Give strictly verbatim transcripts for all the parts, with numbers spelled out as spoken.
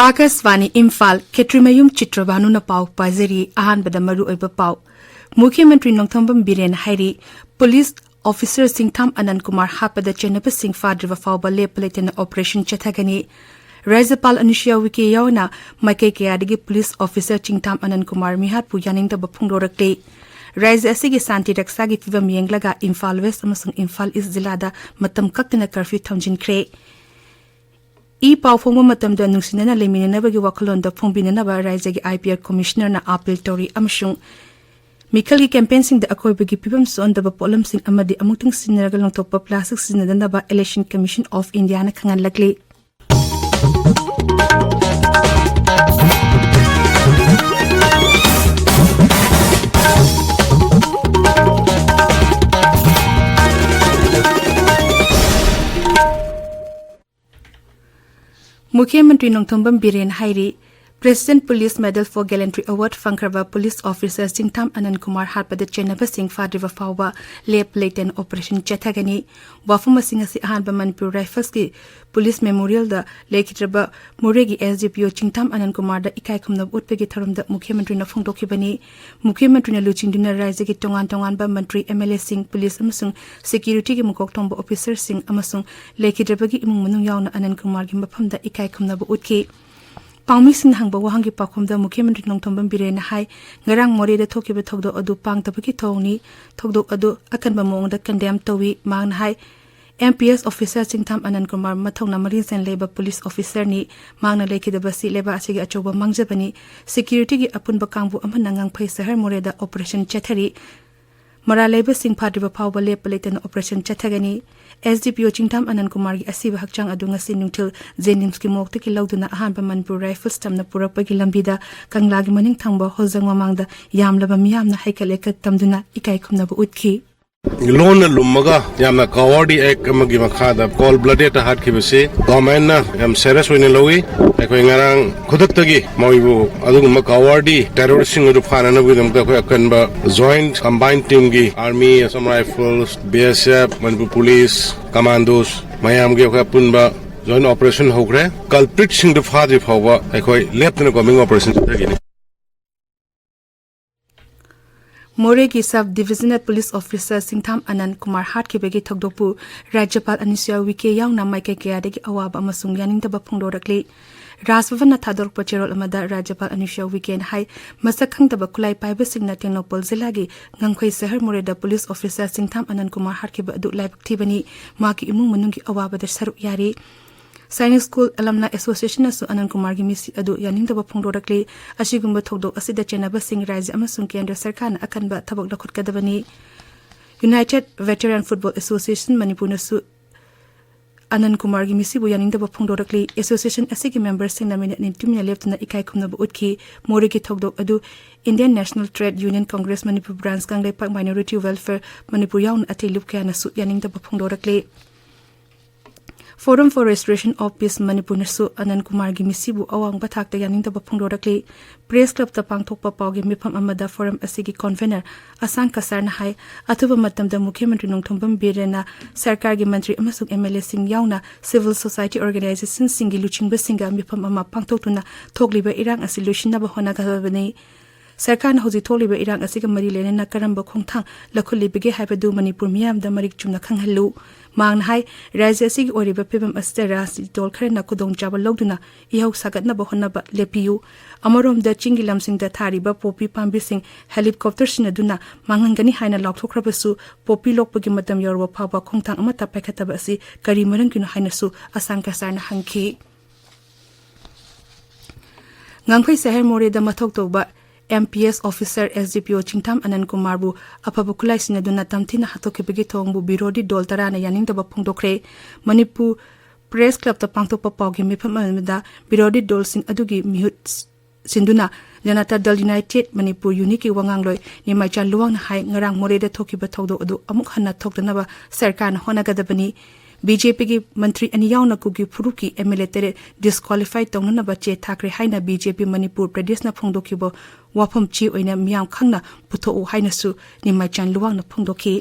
ꯑꯥꯀꯥꯁꯕꯥꯅꯤ ꯏꯝꯐꯥꯜ, ꯈꯦꯇ꯭ꯔꯤꯃꯌꯨꯝ ꯆꯤꯇ꯭ꯔꯕꯥꯅꯨꯅ ꯄꯥꯎ ꯄꯥꯖꯔꯤ꯫ ꯑꯍꯥꯟꯕꯗ ꯃꯔꯨꯑꯣꯏꯕ ꯄꯥꯎ꯫ ꯃꯨꯈ꯭ꯌ ꯃꯟꯇ꯭ꯔꯤ ꯅꯣꯡꯊꯣꯝꯕꯝ ꯕꯤꯔꯦꯟ ꯍꯥꯏꯔꯤ, ꯄꯨꯂꯤꯁ ꯑꯣꯐꯤꯁꯔ ꯆꯤꯡꯊꯥꯝ ꯑꯅꯟ ꯀꯨꯃꯥꯔ ꯍꯥꯠꯄꯗ ꯆꯦꯟꯅꯕꯁꯤꯡ ꯐꯥꯗ꯭ꯔꯤꯕ ꯐꯥꯎꯕ ꯂꯦꯞꯄ ꯂꯩꯇꯅ ꯑꯣꯄꯔꯦꯁꯟ ꯆꯠꯊꯒꯅꯤ꯫ ꯔꯥꯖ꯭ꯌꯄꯥꯜ ꯑꯅꯨꯁꯨꯏꯌꯥ ꯎꯏꯀꯦ ꯌꯥꯎꯅ ꯃꯥꯏꯀꯩ ꯀꯌꯥꯗꯒꯤ ꯄꯨꯂꯤꯁ ꯑꯣꯐꯤꯁꯔ ꯆꯤꯡꯊꯥꯝ ꯑꯅꯟ ꯀꯨꯃꯥꯔ ꯃꯤꯍꯥꯠꯄꯨ ꯌꯥꯅꯤꯡꯗꯕ ꯐꯣꯡꯗꯣꯔꯛꯂꯤ꯫ ꯔꯥꯖ꯭ꯌ ꯑꯁꯤꯒꯤ ꯁꯥꯟꯇꯤ ꯔꯛꯁꯥꯒꯤ ꯐꯤꯚꯝ ꯌꯦꯡꯂꯒ ꯏꯝꯐꯥꯜ ꯋꯦꯁ ꯑꯃꯁꯨꯡ ꯏꯝꯐꯥꯜ ꯏꯁ ꯖꯤꯂꯥꯗ ꯃꯇꯝ ꯀꯛꯇꯅ ꯀꯔꯐ꯭ꯌꯨ ꯊꯝꯖꯤꯟꯈ꯭ꯔꯦ꯫ ꯏ ꯄꯥꯎ ꯐꯣꯡꯕ ꯃꯇꯝꯗ ꯅꯨꯡꯁꯤꯅꯅ ꯂꯩꯃꯤꯟꯅꯅꯕꯒꯤ ꯋꯥꯈꯜꯂꯣꯟꯗ ꯐꯣꯡꯕꯤꯅꯅꯕ ꯔꯥꯖ꯭ꯌꯒꯤ ꯑꯥꯏ ꯄꯤ ꯑꯥꯔ ꯀꯃꯤꯁꯅꯔꯅ ꯑꯥꯄꯤꯜ ꯇꯧꯔꯤ ꯑꯃꯁꯨꯡ ꯃꯤꯈꯜꯒꯤ ꯀꯦꯝꯄꯦꯟꯁꯤꯡꯗ ꯑꯀꯣꯏꯕꯒꯤ ꯐꯤꯕꯝ ꯁꯣꯛꯍꯟꯗꯕ ꯄꯣꯠꯂꯝꯁꯤꯡ ꯑꯃꯗꯤ ꯑꯃꯨꯛꯇꯪ ꯁꯤꯖꯤꯟꯅꯔꯒ ꯂꯪꯊꯣꯛꯄ ꯄ꯭ꯂꯥꯁꯇꯤꯛ ꯁꯤꯖꯤꯟꯅꯗꯅꯕ ꯏꯂꯦꯛꯁꯟ ꯀꯃꯤꯁꯟ ꯑꯣꯐ ꯏꯟꯗꯤꯌꯥꯅ ꯈꯪꯍꯜꯂꯛꯂꯤ꯫ ꯃꯨꯈ꯭ꯌ ꯃꯟꯇ꯭ꯔꯤ ꯅꯣꯡꯊꯣꯝꯕꯝ ꯕꯤꯔꯦꯟ ꯍꯥꯏꯔꯤ, President Police Medal for Gallantry Award ꯐꯪꯈ꯭ꯔꯕ ꯄꯨꯂꯤꯁ ꯑꯣꯐꯤꯁꯔ ꯆꯤꯡꯊꯥꯝ ꯑꯅꯟ ꯀꯨꯃꯥꯔ ꯍꯥꯠꯄꯗ ꯆꯦꯟꯅꯕꯁꯤꯡ ꯐꯥꯗ꯭ꯔꯤꯕ ꯐꯥꯎꯕ ꯂꯦꯞ ꯂꯩꯇꯅ ꯑꯣꯄꯔꯦꯁꯟ ꯆꯠꯊꯒꯅꯤ꯫ ꯋꯥꯐꯝꯁꯤꯡ ꯑꯁꯤ ꯑꯍꯥꯟꯕ ꯃꯅꯤꯄꯨꯔ ꯔꯥꯏꯐꯜꯁꯀꯤ ꯄꯨꯂꯤꯁ ꯃꯦꯃꯣꯔꯤꯌꯦꯜꯗ ꯂꯩꯈꯤꯗ꯭ꯔꯕ ꯃꯣꯔꯦꯒꯤ ꯑꯦꯁ ꯗꯤ ꯄꯤ ꯑꯣ ꯆꯤꯡꯊꯥꯝ ꯑꯅꯟ ꯀꯨꯃꯥꯔꯗ ꯏꯀꯥꯏ ꯈꯨꯝꯅꯕ ꯎꯠꯄꯒꯤ ꯊꯧꯔꯝꯗ ꯃꯨꯈ꯭ꯌ ꯃꯟꯇ꯭ꯔꯤꯅ ꯐꯣꯡꯗꯣꯛꯈꯤꯕꯅꯤ꯫ ꯃꯨꯈ꯭ꯌ ꯃꯟꯇ꯭ꯔꯤꯅ ꯂꯨꯆꯤꯡꯗꯨꯅ ꯔꯥꯖ꯭ꯌꯒꯤ ꯇꯣꯉꯥꯟ ꯇꯣꯉꯥꯟꯕ ꯃꯟꯇ꯭ꯔꯤ, ꯑꯦꯝ ꯑꯦꯜ ꯑꯦꯁꯤꯡ, ꯄꯨꯂꯤꯁ ꯑꯃꯁꯨꯡ ꯁꯦꯀ꯭ꯌꯨꯔꯤꯇꯤꯒꯤ ꯃꯀꯣꯛ ꯊꯣꯡꯕ ꯑꯣꯐꯤꯁꯔꯁꯤꯡ ꯑꯃꯁꯨꯡ ꯂꯩꯈꯤꯗ꯭ꯔꯕꯒꯤ ꯏꯃꯨꯡ ꯃꯅꯨꯡ ꯌꯥꯎꯅ ꯑꯅꯟ ꯀꯨꯃꯥꯔꯒꯤ ꯃꯐꯝꯗ ꯏꯀꯥꯏ ꯈꯨꯝꯅꯕ ꯎꯠꯈꯤ꯫ ꯄꯥꯎꯃꯤꯁꯤꯡꯅ ꯍꯪꯕ ꯋꯥꯍꯪꯒꯤ ꯄꯥꯎꯈꯨꯝꯗ ꯃꯨꯈ꯭ꯌ ꯃꯟꯇ꯭ꯔꯤ ꯅꯣꯡꯊꯣꯝꯕꯝ ꯕꯤꯔꯦꯟꯅ ꯍꯥꯏ, ꯉꯔꯥꯡ ꯃꯣꯔꯦꯗ ꯊꯣꯛꯈꯤꯕ ꯊꯧꯗꯣꯛ ꯑꯗꯨ ꯄꯥꯡꯗꯕꯒꯤ ꯊꯧꯑꯣꯡꯅꯤ꯫ ꯊꯧꯗꯣꯛ ꯑꯗꯨ ꯑꯀꯟꯕ ꯃꯑꯣꯡꯗ ꯀꯟꯗꯦꯝ ꯇꯧꯏ꯫ ꯃꯍꯥꯛꯅ ꯍꯥꯏ, M P S officer Chingtham Anan Kumar ꯃꯊꯧꯅꯥ ꯃꯔꯤ ꯂꯩꯅꯕ ꯄꯨꯂꯤꯁ ꯑꯣꯐꯤꯁꯔꯅꯤ꯫ ꯃꯍꯥꯛꯅ ꯂꯩꯈꯤꯗꯕꯁꯤ ꯂꯩꯕꯥꯛ ꯑꯁꯤꯒꯤ ꯑꯆꯧꯕ ꯃꯥꯡꯖꯕꯅꯤ꯫ ꯁꯦꯀ꯭ꯌꯨꯔꯤꯇꯤꯒꯤ ꯑꯄꯨꯟꯕ ꯀꯥꯡꯕꯨ ꯑꯃꯅ ꯉꯥꯡꯐꯩ ꯁꯍꯔ ꯃꯣꯔꯦꯗ ꯑꯣꯄꯔꯦꯁꯟ ꯆꯠꯊꯔꯤ꯫ ꯃꯔꯥꯜ ꯂꯩꯕꯁꯤꯡ ꯐꯥꯗ꯭ꯔꯤꯕ ꯐꯥꯎꯕ ꯂꯦꯞꯄ ꯂꯩꯇꯅ ꯑꯣꯄꯔꯦꯁꯟ ꯆꯠꯊꯒꯅꯤ꯫ ꯑꯦꯁ ꯗꯤ ꯄꯤ ꯑꯣ ꯆꯤꯡꯊꯥꯝ ꯑꯅꯟ ꯀꯨꯃꯥꯔꯒꯤ ꯑꯁꯤꯕ ꯍꯛꯆꯥꯡ ꯑꯗꯨ ꯉꯁꯤ ꯅꯨꯡꯊꯤꯜ ꯖꯦꯅꯤꯝꯁꯀꯤ ꯃꯣꯔꯒꯇꯒꯤ ꯂꯧꯗꯨꯅ ꯑꯍꯥꯟꯕ ꯃꯅꯤꯄꯨꯔ ꯔꯥꯏꯐꯜꯁ ꯇꯝꯅ ꯄꯨꯔꯛꯄꯒꯤ ꯂꯝꯕꯤꯗ ꯀꯪꯂꯥꯒꯤ ꯃꯅꯤꯡ ꯊꯪꯕ ꯍꯣꯜꯖꯪ ꯃꯃꯥꯡꯗ ꯌꯥꯝꯂꯕ ꯃꯤꯌꯥꯝꯅ ꯍꯩꯀꯠ ꯂꯩꯀꯠ ꯇꯝꯗꯨꯅ ꯏꯀꯥꯏ ꯈꯨꯝꯅꯕ ꯎꯠꯈꯤ꯫ ꯂꯣꯟꯅ ꯂꯨꯝꯃꯒ ꯌꯥꯝꯅ cowardly act ꯑꯃꯒꯤ ꯃꯈꯥꯗ cold blooded ꯍꯥꯠꯈꯤꯕꯁꯤ ꯒꯣꯔꯃꯦꯟꯅ ꯌꯥꯝ ꯁꯦꯔꯤꯌꯁ ꯑꯣꯏꯅ ꯂꯧꯏ꯫ ꯑꯩꯈꯣꯏ ꯉꯔꯥꯡ ꯈꯨꯗꯛꯇꯒꯤ ꯃꯣꯏꯕꯨ ꯑꯗꯨꯒꯨꯝꯕ cowardly terroristꯁꯤꯡ ꯑꯗꯨ ꯐꯥꯅꯅꯕꯒꯤꯗꯃꯛꯇ ꯑꯩꯈꯣꯏ ꯑꯀꯟꯕ joint combined teamꯒꯤ Army, Assam Rifles, B S F, Manipur Police, Commandos ꯃꯌꯥꯝꯒꯤ ꯑꯩꯈꯣꯏ ꯑꯄꯨꯟꯕ ꯖꯣꯏꯟ ꯑꯣꯄꯔꯦꯁꯟ ꯍꯧꯈ꯭ꯔꯦ꯫ ꯀꯜꯄ꯭ꯔꯤꯠꯁꯤꯡꯗꯨ ꯐꯥꯗ꯭ꯔꯤ ꯐꯥꯎꯕ ꯑꯩꯈꯣꯏ ꯂꯦꯞꯇꯅ ꯀꯣꯝꯕꯤꯡ ꯑꯣꯄꯔꯦꯁꯟ ꯆꯠꯊꯒꯅꯤ꯫ ꯃꯣꯔꯦꯒꯤ sub divisional police officer Chingtham Anan Kumar ꯍꯥꯠꯈꯤꯕꯒꯤ ꯊꯧꯗꯣꯛꯄꯨ ꯔꯥꯖ꯭ꯌꯄꯥꯜ ꯑꯅꯨꯁꯨꯏꯌꯥ ꯎꯏꯀꯦ ꯌꯥꯎꯅ ꯃꯥꯏꯀꯩ ꯀꯌꯥꯗꯒꯤ ꯑꯋꯥꯕ ꯑꯃꯁꯨꯡ ꯌꯥꯅꯤꯡꯗꯕ ꯐꯣꯡꯗꯣꯔꯛꯂꯤ꯫ ꯔꯥꯖ ꯚꯕꯟꯅ ꯊꯥꯗꯣꯔꯛꯄ ꯆꯦꯔꯣꯜ ꯑꯃꯗ ꯔꯥꯖ꯭ꯌꯄꯥꯜ ꯑꯅꯨꯁꯨꯏꯌꯥ ꯎꯏꯀꯦꯅ ꯍꯥꯏ, ꯃꯁꯛ ꯈꯪꯗꯕ ꯈꯨꯠꯂꯥꯏ ꯄꯥꯏꯕꯁꯤꯡꯅ ꯇꯦꯡꯅꯧꯄꯜ ꯖꯤꯂꯥꯒꯤ ꯉꯝꯈꯩ ꯁꯍꯔ ꯃꯣꯔꯦꯗ ꯄꯨꯂꯤꯁ ꯑꯣꯐꯤꯁꯥꯔ ꯁꯤꯡꯊꯥꯝ ꯑꯅꯟ ꯀꯨꯃꯥꯔ ꯍꯥꯠꯈꯤꯕ ꯑꯗꯨ ꯂꯥꯏꯕꯛ ꯊꯤꯕꯅꯤ, ꯃꯍꯥꯛꯀꯤ ꯏꯃꯨꯡ ꯃꯅꯨꯡꯒꯤ ꯑꯋꯥꯕꯗ ꯁꯔꯨꯛ ꯌꯥꯔꯤ꯫ ꯁꯥꯏꯅꯤꯛ ꯁ꯭ꯀꯨꯜ ꯑꯦꯂꯝꯅꯥꯏ ꯑꯦꯁꯣꯁꯤꯌꯦꯁꯟꯅꯁꯨ ꯑꯅꯟ ꯀꯨꯃꯥꯔꯒꯤ ꯃꯤꯁꯤ ꯑꯗꯨ ꯌꯥꯅꯤꯡꯗꯕ ꯐꯣꯡꯗꯣꯔꯛꯂꯤ꯫ ꯑꯁꯤꯒꯨꯝꯕ ꯊꯧꯗꯣꯛ ꯑꯁꯤꯗ ꯆꯦꯟꯅꯕꯁꯤꯡ ꯔꯥꯖ꯭ꯌ ꯑꯃꯁꯨꯡ ꯀꯦꯟꯗ꯭ꯔ ꯁꯔꯀꯥꯔꯅ ꯑꯀꯟꯕ ꯊꯕꯛ ꯂꯧꯈꯠꯀꯗꯕꯅꯤ꯫ ꯌꯨꯅꯥꯏꯇꯦꯗ ꯚꯦꯇꯔꯥꯟ ꯐꯨꯠꯕꯣꯜ ꯑꯦꯁꯣꯁꯤꯌꯦꯁꯟ ꯃꯅꯤꯄꯨꯔꯅꯁꯨ ꯑꯅꯟ ꯀꯨꯃꯥꯔꯒꯤ ꯃꯤꯁꯤꯕꯨ ꯌꯥꯅꯤꯡꯗꯕ ꯐꯣꯡꯗꯣꯔꯛꯂꯤ꯫ ꯑꯦꯁꯣꯁꯤꯌꯦꯁꯟ ꯑꯁꯤꯒꯤ ꯃꯦꯝꯕꯔꯁꯤꯡꯅ ꯃꯤꯅꯤꯠ ꯑꯅꯤ ꯇꯨꯃꯤꯟꯅ ꯂꯦꯞꯇꯨꯅ ꯏꯀꯥꯏ ꯈꯨꯝꯅꯕ ꯎꯠꯈꯤ꯫ ꯃꯣꯔꯦꯒꯤ ꯊꯧꯗꯣꯛ ꯑꯗꯨ Indian National Trade Union Congress Manipur Branch, Kangleipak Minority Welfare Manipur ꯌꯥꯎꯅ ꯑꯇꯩ ꯂꯨꯞ ꯀꯌꯥꯅꯁꯨ ꯌꯥꯅꯤꯡꯗꯕ ꯐꯣꯡꯗꯣꯔꯛꯂꯤ꯫ Forum for Restoration of Peace ꯃꯅꯤꯄꯨꯔꯅꯁꯨ ꯑꯅꯟ ꯀꯨꯃꯥꯔꯒꯤ ꯃꯤꯁꯤꯕꯨ ꯑꯋꯥꯡꯕ ꯊꯥꯛꯇ ꯌꯥꯅꯤꯡꯗꯕ ꯐꯣꯡꯗꯣꯔꯛꯂꯤ꯫ ꯄ꯭ꯔꯦꯁ ꯀ꯭ꯂꯕꯇ ꯄꯥꯡꯊꯣꯛꯄ ꯄꯥꯎꯒꯤ ꯃꯤꯐꯝ ꯑꯃꯗ ꯐꯣꯔꯝ ꯑꯁꯤꯒꯤ ꯀꯣꯟꯚꯦꯅꯔ ꯑꯁꯥꯡ ꯀꯁꯥꯔꯅ ꯍꯥꯏ, ꯑꯊꯨꯕ ꯃꯇꯝꯗ ꯃꯨꯈ꯭ꯌ ꯃꯟꯇ꯭ꯔꯤ ꯅꯣꯡꯊꯣꯝꯕꯝ ꯕꯤꯔꯦꯟꯅ ꯁꯔꯀꯥꯔꯒꯤ ꯃꯟꯇ꯭ꯔꯤ ꯑꯃꯁꯨꯡ ꯑꯦꯝ ꯑꯦꯜ ꯑꯦꯁꯤꯡ ꯌꯥꯎꯅ ꯁꯤꯚꯤꯜ ꯁꯣꯁꯥꯏꯇꯤ ꯑꯣꯔꯒꯅꯥꯏꯖꯦꯁꯟꯁꯤꯡꯒꯤ ꯂꯨꯆꯤꯡꯕꯁꯤꯡꯒ ꯃꯤꯐꯝ ꯑꯃ ꯄꯥꯡꯊꯣꯛꯇꯨꯅ ꯊꯣꯛꯂꯤꯕ ꯏꯔꯥꯡ ꯑꯁꯤ ꯂꯣꯏꯁꯤꯟꯅꯕ ꯍꯣꯠꯅꯒꯗꯕꯅꯤ꯫ ꯁꯔꯀꯥꯔꯅ ꯍꯧꯖꯤꯛ ꯊꯣꯛꯂꯤꯕ ꯏꯔꯥꯡ ꯑꯁꯤꯒ ꯃꯔꯤ ꯂꯩꯅꯅ ꯀꯔꯝꯕ ꯈꯣꯡꯊꯥꯡ ꯂꯧꯈꯠꯂꯤꯕꯒꯦ ꯍꯥꯏꯕꯗꯨ ꯃꯅꯤꯄꯨꯔ ꯃꯤꯌꯥꯝꯗ ꯃꯔꯤꯛ ꯆꯨꯝꯅ ꯈꯪꯍꯜꯂꯨ꯫ ꯃꯍꯥꯛꯅ ꯍꯥꯏ, ꯔꯥꯖ꯭ꯌ ꯑꯁꯤꯒꯤ ꯑꯣꯏꯔꯤꯕ ꯐꯤꯕꯝ ꯑꯁꯤꯗ ꯔꯥꯖꯅꯤꯇꯤ ꯗꯣꯜ ꯈꯔꯅ ꯈꯨꯗꯣꯡꯆꯥꯕ ꯂꯧꯗꯨꯅ ꯏꯍꯧ ꯁꯥꯒꯠꯅꯕ ꯍꯣꯠꯅꯕ ꯂꯦꯞꯄꯤꯌꯨ꯫ ꯑꯃꯔꯣꯝꯗ ꯆꯤꯡꯒꯤ ꯂꯝꯁꯤꯡꯗ ꯊꯥꯔꯤꯕ ꯄꯣꯄꯤ ꯄꯥꯝꯕꯤꯁꯤꯡ ꯍꯦꯂꯤꯀꯣꯞꯇꯔ ꯁꯤꯖꯤꯟꯅꯗꯨꯅ ꯃꯥꯡꯍꯟꯒꯅꯤ ꯍꯥꯏꯅ ꯂꯥꯎꯊꯣꯛꯈ꯭ꯔꯕꯁꯨ, ꯄꯣꯄꯤ ꯂꯣꯛꯄꯒꯤ ꯃꯇꯝ ꯌꯧꯔꯕ ꯐꯥꯎꯕ ꯈꯣꯡꯊꯥꯡ ꯑꯃꯠꯇ ꯄꯥꯏꯈꯠꯇꯕ ꯑꯁꯤ ꯀꯔꯤ ꯃꯔꯝꯒꯤꯅꯣ ꯍꯥꯏꯅꯁꯨ ꯑꯁꯥꯡ ꯀꯁꯥꯔꯅ ꯍꯪꯈꯤ꯫ ꯉꯝꯈꯩ ꯁꯍꯔ ꯃꯣꯔꯦꯗ ꯃꯊꯧ ꯇꯧꯕ ꯑꯦꯝ ꯄꯤ ꯑꯦꯁ ꯑꯣꯐꯤꯁꯥꯔ ꯑꯦꯁ ꯗꯤ ꯄꯤ ꯑꯣ ꯆꯤꯡꯊꯥꯝ ꯑꯅꯟ ꯀꯨꯃꯥꯔꯕꯨ ꯑꯐꯕ ꯈꯨꯠꯂꯥꯏ ꯁꯤꯖꯤꯟꯅꯗꯨꯅ ꯇꯝꯊꯤꯅ ꯍꯥꯠꯇꯣꯛꯈꯤꯕꯒꯤ ꯊꯧꯑꯣꯡꯕꯨ ꯕꯤꯔꯣꯙꯤ ꯗꯣꯜ ꯇꯔꯥꯅ ꯌꯥꯅꯤꯡꯗꯕ ꯐꯣꯡꯗꯣꯛꯈ꯭ꯔꯦ꯫ ꯃꯅꯤꯄꯨꯔ ꯄ꯭ꯔꯦꯁ ꯀ꯭ꯂꯕꯇ ꯄꯥꯡꯊꯣꯛꯄ ꯄꯥꯎꯒꯤ ꯃꯤꯐꯝ ꯑꯃꯗ ꯕꯤꯔꯣꯙꯤ ꯗꯣꯜꯁꯤꯡ ꯑꯗꯨꯒꯤ ꯃꯤꯍꯨꯠ ꯁꯤꯟꯗꯨꯅ ꯖꯅꯇꯥ ꯗꯜ ꯌꯨꯅꯥꯏꯇꯦꯗ ꯃꯅꯤꯄꯨꯔ ꯌꯨꯅꯤꯠꯀꯤ ꯋꯥꯉꯥꯡꯂꯣꯏ ꯅꯤꯃꯥꯏꯆꯥ ꯂꯨꯋꯥꯡꯅ ꯍꯥꯏ, ꯉꯔꯥꯡ ꯃꯣꯔꯦꯗ ꯊꯣꯛꯈꯤꯕ ꯊꯧꯗꯣꯛ ꯑꯗꯨ ꯑꯃꯨꯛ ꯍꯟꯅ ꯊꯣꯛꯇꯅꯕ ꯁꯔꯀꯥꯔꯅ ꯍꯣꯠꯅꯒꯗꯕꯅꯤ꯫ ꯕꯤ ꯖꯦ ꯄꯤꯒꯤ ꯃꯟꯇ꯭ꯔꯤ ꯑꯅꯤ ꯌꯥꯎꯅ ꯀꯨꯀꯤ ꯐꯨꯔꯨꯞꯀꯤ ꯑꯦꯝ ꯑꯦꯜ ꯑꯦ ꯇꯔꯦꯠ ꯗꯤꯁꯀ꯭ꯋꯥꯂꯤꯐꯥꯏ ꯇꯧꯅꯅꯕ ꯆꯦ ꯊꯥꯈ꯭ꯔꯦ ꯍꯥꯏꯅ ꯕꯤ ꯖꯦ ꯄꯤ ꯃꯅꯤꯄꯨꯔ ꯄ꯭ꯔꯗꯦꯁꯅ ꯐꯣꯡꯗꯣꯛꯈꯤꯕ ꯋꯥꯐꯝ ꯆꯦ ꯑꯣꯏꯅ ꯃꯤꯌꯥꯝ ꯈꯪꯅ ꯄꯨꯊꯣꯛꯎ ꯍꯥꯏꯅꯁꯨ ꯅꯤꯃꯥꯏꯆꯥꯟ ꯂꯨꯋꯥꯡꯅ ꯐꯣꯡꯗꯣꯛꯈꯤ꯫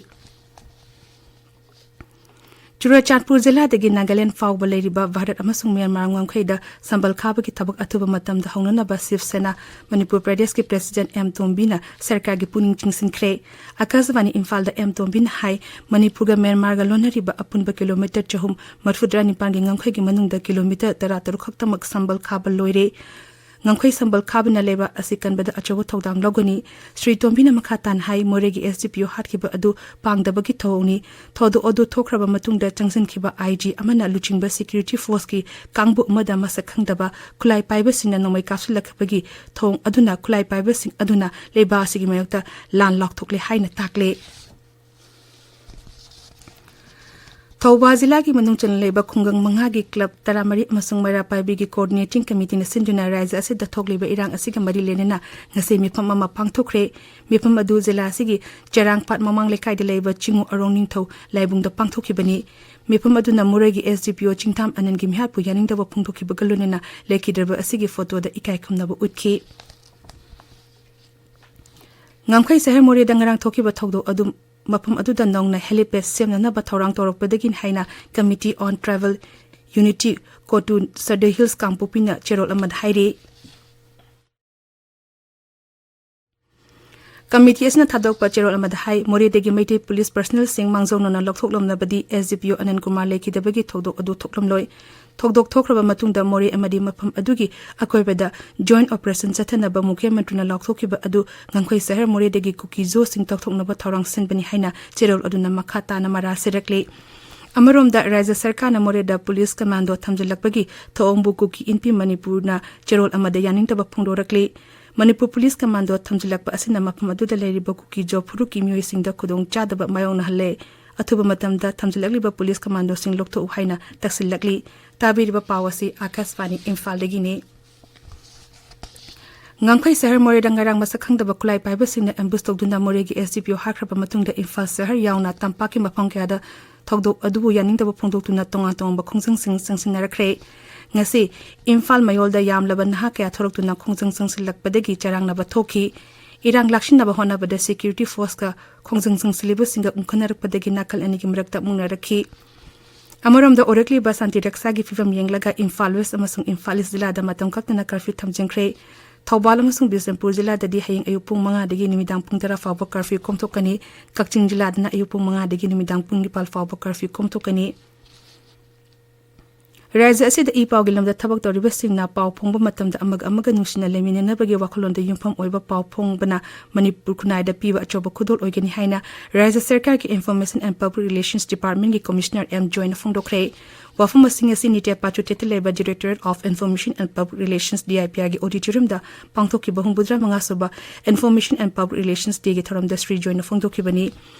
ꯆꯨꯔꯆꯥꯟꯄꯨꯔ ꯖꯤꯂꯥꯗꯒꯤ ꯅꯥꯒꯥꯂꯦꯟ ꯐꯥꯎꯕ ꯂꯩꯔꯤꯕ ꯚꯥꯔꯠ ꯑꯃꯁꯨꯡ ꯃ꯭ꯌꯥꯟꯃꯥꯔ ꯉꯝꯈꯩꯗ ꯁꯝꯕꯜ ꯈꯥꯕꯒꯤ ꯊꯕꯛ ꯑꯊꯨꯕ ꯃꯇꯝꯗ ꯍꯧꯅꯅꯕ ꯁꯤꯕ ꯁꯦꯅꯥ ꯃꯅꯤꯄꯨꯔ ꯄ꯭ꯔꯗꯦꯁꯀꯤ ꯄ꯭ꯔꯦꯁꯤꯗꯦꯟꯠ ꯑꯦꯝ ꯇꯣꯝꯕꯤꯅ ꯁꯔꯀꯥꯔꯒꯤ ꯄꯨꯛꯅꯤꯡ ꯆꯤꯡꯁꯤꯟꯈ꯭ꯔꯦ꯫ ꯑꯀꯥꯁꯕꯥꯅꯤ ꯏꯝꯐꯥꯜꯗ ꯑꯦꯝ ꯇꯣꯝꯕꯤꯅ ꯍꯥꯏ, ꯃꯅꯤꯄꯨꯔꯒ ꯃ꯭ꯌꯥꯟꯃꯥꯔꯒ ꯂꯣꯟꯅꯔꯤꯕ ꯑꯄꯨꯟꯕ ꯀꯤꯂꯣꯃꯤꯇꯔ ꯆꯍꯨꯝ ꯃꯔꯤꯐꯨꯇꯔꯥ ꯅꯤꯄꯥꯟꯒꯤ ꯉꯝꯈꯩꯒꯤ ꯃꯅꯨꯡꯗ ꯀꯤꯂꯣꯃꯤꯇꯔ ꯇꯔꯥ ꯇꯔꯨꯛ ꯈꯛꯇꯃꯛ ꯁꯝꯕꯜ ꯈꯥꯕ ꯂꯣꯏꯔꯦ꯫ ꯉꯝꯈꯩ ꯁꯝꯕꯜ ꯈꯥꯕꯅ ꯂꯩꯕꯥꯛ ꯑꯁꯤ ꯀꯟꯕꯗ ꯑꯆꯧꯕ ꯊꯧꯗꯥꯡ ꯂꯧꯒꯅꯤ꯫ ꯁ꯭ꯔꯤ ꯇꯣꯝꯕꯤꯅ ꯃꯈꯥ ꯇꯥꯅ ꯍꯥꯏ, ꯃꯣꯔꯦꯒꯤ ꯑꯦꯁ ꯗꯤ ꯄꯤ ꯑꯣ ꯍꯥꯠꯈꯤꯕ ꯑꯗꯨ ꯄꯥꯡꯗꯕꯒꯤ ꯊꯧꯑꯣꯡꯅꯤ꯫ ꯊꯧꯗꯣꯛ ꯑꯗꯨ ꯊꯣꯛꯈ꯭ꯔꯕ ꯃꯇꯨꯡꯗ ꯆꯪꯁꯤꯟꯈꯤꯕ ꯑꯥꯏ ꯖꯤ ꯑꯃꯅ ꯂꯨꯆꯤꯡꯕ ꯁꯦꯀ꯭ꯌꯨꯔꯤꯇꯤ ꯐꯣꯔꯁꯀꯤ ꯀꯥꯡꯕꯨ ꯑꯃꯗ ꯃꯁꯛ ꯈꯪꯗꯕ ꯈꯨꯠꯂꯥꯏ ꯄꯥꯏꯕꯁꯤꯡꯅ ꯅꯣꯡꯃꯩ ꯀꯥꯞꯁꯤꯜꯂꯛꯈꯤꯕꯒꯤ ꯊꯧꯑꯣꯡ ꯑꯗꯨꯅ ꯈꯨꯠꯂꯥꯏ ꯄꯥꯏꯕꯁꯤꯡ ꯑꯗꯨꯅ ꯂꯩꯕꯥꯛ ꯑꯁꯤꯒꯤ ꯃꯥꯌꯣꯛꯇ ꯂꯥꯟ ꯂꯥꯎꯊꯣꯛꯂꯦ ꯍꯥꯏꯅ ꯇꯥꯛꯂꯦ꯫ ꯊꯧꯕꯥꯜ ꯖꯤꯂꯥꯒꯤ ꯃꯅꯨꯡ ꯆꯟꯅ ꯂꯩꯕ ꯈꯨꯡꯒꯪ ꯃꯉꯥꯒꯤ ꯀ꯭ꯂꯕ ꯇꯔꯥꯃꯔꯤ ꯑꯃꯁꯨꯡ ꯃꯩꯔꯥ ꯄꯥꯏꯕꯤꯒꯤ ꯀꯣꯑꯣꯔꯗꯤꯅꯦꯇꯤꯡ ꯀꯃꯤꯇꯤꯅ ꯁꯤꯟꯗꯨꯅ ꯔꯥꯖ꯭ꯌ ꯑꯁꯤꯗ ꯊꯣꯛꯂꯤꯕ ꯏꯔꯥꯡ ꯑꯁꯤꯒ ꯃꯔꯤ ꯂꯩꯅꯅ ꯉꯁꯤ ꯃꯤꯐꯝ ꯑꯃ ꯄꯥꯡꯊꯣꯛꯈ꯭ꯔꯦ꯫ ꯃꯤꯐꯝ ꯑꯗꯨ ꯖꯤꯂꯥ ꯑꯁꯤꯒꯤ ꯆꯦꯔꯥꯡꯄꯥꯠ ꯃꯃꯥꯡ ꯂꯩꯀꯥꯏꯗ ꯂꯩꯕ ꯆꯤꯡꯉꯨ ꯑꯔꯣꯡ ꯅꯤꯡꯊꯧ ꯂꯥꯏꯕꯨꯡꯗ ꯄꯥꯡꯊꯣꯛꯈꯤꯕꯅꯤ꯫ ꯃꯤꯐꯝ ꯑꯗꯨꯅ ꯃꯣꯔꯦꯒꯤ ꯑꯦꯁ ꯗꯤ ꯄꯤ ꯑꯣ ꯆꯤꯡꯊꯥꯝ ꯑꯅꯟꯒꯤ ꯃꯤꯍꯥꯠꯄꯨ ꯌꯥꯅꯤꯡꯗꯕ ꯐꯣꯡꯗꯣꯛꯈꯤꯕꯒ ꯂꯣꯏꯅꯅ ꯂꯩꯈꯤꯗ꯭ꯔꯕ ꯑꯁꯤꯒꯤ ꯐꯣꯇꯣꯗ ꯏꯀꯥꯏ ꯈꯨꯝꯅꯕ ꯎꯠꯈꯤ꯫ ꯉꯝꯈꯩ ꯁꯍꯔ ꯃꯣꯔꯦꯗ ꯉꯔꯥꯡ ꯊꯣꯛꯈꯤꯕ ꯊꯧꯗꯣꯛ ꯑꯗꯨ ꯃꯐꯝ ꯑꯗꯨꯗ ꯅꯧꯅ helipad ꯁꯦꯝꯅꯅꯕ ꯊꯧꯔꯥꯡ ꯇꯧꯔꯛꯄꯗꯒꯤꯅꯤ ꯍꯥꯏꯅ Committee on Tribal Unity COTU Sadar hills ꯀꯥꯡꯄꯣꯛꯄꯤꯅ ꯆꯦꯔꯣꯜ ꯑꯃꯗ ꯍꯥꯏꯔꯤ꯫ ꯀꯃꯤꯇꯤ ꯑꯁꯤꯅ ꯊꯥꯗꯣꯛꯄ ꯆꯦꯔꯣꯜ ꯑꯃꯗ ꯍꯥꯏ, ꯃꯣꯔꯦꯗꯒꯤ ꯃꯩꯇꯩ ꯄꯨꯂꯤꯁ ꯄꯔꯁꯅꯦꯜꯁꯤꯡ ꯃꯥꯡꯖꯧꯅꯅ ꯂꯧꯊꯣꯛꯂꯝꯂꯕꯗꯤ ꯑꯦꯁ ꯗꯤ ꯄꯤ ꯑꯣ ꯑꯅꯟ ꯀꯨꯃꯥꯔ ꯂꯩꯈꯤꯗꯕꯒꯤ ꯊꯧꯗꯣꯛ ꯑꯗꯨ ꯊꯣꯛꯂꯝꯂꯣꯏ꯫ ꯊꯧꯗꯣꯛ ꯊꯣꯛꯈ꯭ꯔꯕ ꯃꯇꯨꯡꯗ ꯃꯣꯔꯦ ꯑꯃꯗꯤ ꯃꯐꯝ ꯑꯗꯨꯒꯤ ꯑꯀꯣꯏꯕꯗ joint operation ꯆꯠꯊꯅꯕ ꯃꯨꯈ꯭ꯌ ꯃꯟꯇ꯭ꯔꯤꯅ ꯂꯥꯎꯊꯣꯛꯈꯤꯕ ꯑꯗꯨ ꯉꯝꯈꯩ ꯁꯍꯔ ꯃꯣꯔꯦꯗꯒꯤ ꯀꯨꯀꯤ ꯖꯣꯁꯤꯡ ꯇꯧꯊꯣꯛꯅꯕ ꯊꯧꯔꯥꯡ ꯁꯤꯟꯕꯅꯤ ꯍꯥꯏꯅ ꯆꯦꯔꯣꯜ ꯑꯗꯨꯅ ꯃꯈꯥ ꯇꯥꯅ ꯃꯔꯥ ꯁꯤꯔꯛꯂꯤ꯫ ꯑꯃꯔꯣꯝꯗ, ꯔꯥꯖ꯭ꯌ ꯁꯔꯀꯥꯔꯅ ꯃꯣꯔꯦꯗ ꯄꯨꯂꯤꯁ ꯀꯃꯥꯟꯗꯣ ꯊꯝꯖꯤꯜꯂꯛꯄꯒꯤ ꯊꯧꯑꯣꯡꯕꯨ ꯀꯨꯀꯤ ꯏꯟꯄꯤ ꯃꯅꯤꯄꯨꯔꯅ ꯆꯦꯔꯣꯜ ꯑꯃꯗ ꯌꯥꯅꯤꯡꯗꯕ ꯐꯣꯡꯗꯣꯔꯛꯂꯤ꯫ ꯃꯅꯤꯄꯨꯔ ꯄꯨꯂꯤꯁ ꯀꯃꯥꯟꯗꯣ ꯊꯝꯖꯤꯜꯂꯛꯄ ꯑꯁꯤꯅ ꯃꯐꯝ ꯑꯗꯨꯗ ꯂꯩꯔꯤꯕ ꯀꯨꯀꯤ ꯖꯣ ꯐꯨꯔꯨꯞꯀꯤ ꯃꯤꯑꯣꯏꯁꯤꯡꯗ ꯈꯨꯗꯣꯡꯆꯥꯗꯕ ꯃꯥꯌꯣꯛꯅꯍꯜꯂꯦ꯫ ꯑꯊꯨꯕ ꯃꯇꯝꯗ ꯊꯝꯖꯤꯜꯂꯛꯂꯤꯕ ꯄꯨꯂꯤꯁ ꯀꯃꯥꯟꯗꯣꯁꯤꯡ ꯂꯧꯊꯣꯛꯎ ꯍꯥꯏꯅ ꯇꯛꯁꯤꯜꯂꯛꯂꯤ꯫ ꯇꯥꯕꯤꯔꯤꯕ ꯄꯥꯎ ꯑꯁꯤ ꯑꯥꯀꯥꯁꯕꯥꯅꯤ ꯏꯝꯐꯥꯜꯗꯒꯤꯅꯤ꯫ ꯉꯝꯈꯩ ꯁꯍꯔ ꯃꯣꯔꯦꯗ ꯉꯔꯥꯡ ꯃꯁꯛ ꯈꯪꯗꯕ ꯈꯨꯠꯂꯥꯏ ꯄꯥꯏꯕꯁꯤꯡꯅ ambush ꯇꯧꯗꯨꯅ ꯃꯣꯔꯦꯒꯤ ꯑꯦꯁ ꯗꯤ ꯄꯤ ꯑꯣ ꯍꯥꯠꯈ꯭ꯔꯕ ꯃꯇꯨꯡꯗ ꯏꯝꯐꯥꯜ ꯁꯍꯔ ꯌꯥꯎꯅ ꯇꯝꯄꯥꯛꯀꯤ ꯃꯐꯝ ꯀꯌꯥꯗ ꯊꯧꯗꯣꯛ ꯑꯗꯨꯕꯨ ꯌꯥꯅꯤꯡꯗꯕ ꯐꯣꯡꯗꯣꯛꯇꯨꯅ ꯇꯣꯉꯥꯟ ꯇꯣꯉꯥꯟꯕ ꯈꯣꯡꯖꯪꯁꯤꯡ ꯆꯪꯁꯤꯟꯅꯔꯛꯈ꯭ꯔꯦ꯫ ꯉꯁꯤ ꯏꯝꯐꯥꯜ ꯃꯌꯣꯜꯗ ꯌꯥꯝꯂꯕ ꯅꯍꯥ ꯀꯌꯥ ꯊꯣꯔꯛꯇꯨꯅ ꯈꯣꯡꯖꯪ ꯆꯪꯁꯤꯜꯂꯛꯄꯗꯒꯤ ꯆꯔꯥꯡꯅꯕ ꯊꯣꯛꯈꯤ꯫ ꯏꯔꯥꯡ ꯂꯥꯛꯁꯤꯟꯅꯕ ꯍꯣꯠꯅꯕꯗ ꯁꯦꯀ꯭ꯌꯨꯔꯤꯇꯤ ꯐꯣꯔꯁꯀ ꯈꯣꯡꯖꯪ ꯆꯪꯁꯤꯜꯂꯤꯕꯁꯤꯡꯒ ꯎꯪꯈꯠꯅꯔꯛꯄꯗꯒꯤ ꯅꯥꯀꯜ ꯑꯅꯤꯒꯤ ꯃꯔꯛꯇ ꯃꯨꯛꯅꯔꯛꯈꯤ꯫ ꯑꯃꯔꯣꯝꯗ ꯑꯣꯏꯔꯛꯂꯤꯕ ꯁꯥꯟꯇꯤ ꯔꯛꯁꯥꯒꯤ ꯐꯤꯕꯝ ꯌꯦꯡꯂꯒ ꯏꯝꯐꯥꯜ ꯋꯦꯁ ꯑꯃꯁꯨꯡ ꯏꯝꯐꯥꯜ ꯏꯁ ꯖꯤꯂꯥꯗ ꯃꯇꯝ ꯀꯛꯇꯅ ꯀꯔꯐ꯭ꯌꯨ ꯊꯝꯖꯤꯟꯈ꯭ꯔꯦ꯫ ꯊꯧꯕꯥꯜ ꯑꯃꯁꯨꯡ ꯕꯤꯁꯦꯝꯄꯨꯔ ꯖꯤꯂꯥꯗꯗꯤ ꯍꯌꯦꯡ ꯑꯌꯨꯛ ꯄꯨꯡ ꯃꯉꯥꯗꯒꯤ ꯅꯨꯃꯤꯗꯥꯡ ꯄꯨꯡ ꯇꯔꯥ ꯐꯥꯎꯕ ꯀꯔꯐ꯭ꯌꯨ ꯀꯣꯝꯊꯣꯛꯀꯅꯤ꯫ ꯀꯛꯆꯤꯡ ꯖꯤꯂꯥꯗꯅ ꯑꯌꯨꯛ ꯄꯨꯡ ꯃꯉꯥꯗꯒꯤ ꯅꯨꯃꯤꯗꯥꯡ ꯄꯨꯡ ꯅꯤꯄꯥꯜ ꯐꯥꯎꯕ ꯀꯔꯐ꯭ꯌꯨ ꯀꯣꯝꯊꯣꯛꯀꯅꯤ꯫ ꯔꯥꯖ꯭ꯌ ꯑꯁꯤꯗ ꯏ ꯄꯥꯎꯒꯤ ꯂꯝꯗ ꯊꯕꯛ ꯇꯧꯔꯤꯕꯁꯤꯡꯅ ꯄꯥꯎ ꯐꯣꯡꯕ ꯃꯇꯝꯗ ꯑꯃꯒ ꯑꯃꯒ ꯅꯨꯡꯁꯤꯅ ꯂꯩꯃꯤꯟꯅꯅꯕꯒꯤ ꯋꯥꯈꯜꯂꯣꯟꯗ ꯌꯨꯝꯐꯝ ꯑꯣꯏꯕ ꯄꯥꯎ ꯐꯣꯡꯕꯅ ꯃꯅꯤꯄꯨꯔ ꯈꯨꯟꯅꯥꯏꯗ ꯄꯤꯕ ꯑꯆꯧꯕ ꯈꯨꯗꯣꯜ ꯑꯣꯏꯒꯅꯤ ꯍꯥꯏꯅ ꯔꯥꯖ꯭ꯌ ꯁꯔꯀꯥꯔꯒꯤ Information and Public Relations Department ꯀꯤ Commissioner ꯑꯦꯝ ꯖꯣꯏꯅ ꯐꯣꯡꯗꯣꯛꯈ꯭ꯔꯦ꯫ ꯋꯥꯐꯝ ꯑꯁꯤꯡ ꯑꯁꯤ ꯅꯤꯇꯦ ꯄꯥꯆꯨꯇꯦꯠꯇ ꯂꯩꯕ Directorate of Information and Public Relations, D I P R ꯒꯤ auditorium ꯗ ꯄꯥꯡꯊꯣꯛꯈꯤꯕ ꯍꯨꯝꯐꯨꯇꯔꯥ ꯃꯉꯥ ꯁꯨꯕ Information and Public Relations Day ꯒꯤ ꯊꯧꯔꯝꯗ ꯁ꯭ꯔꯤ ꯖꯣꯏꯅ ꯐꯣꯡꯗꯣꯛꯈꯤꯕꯅꯤ꯫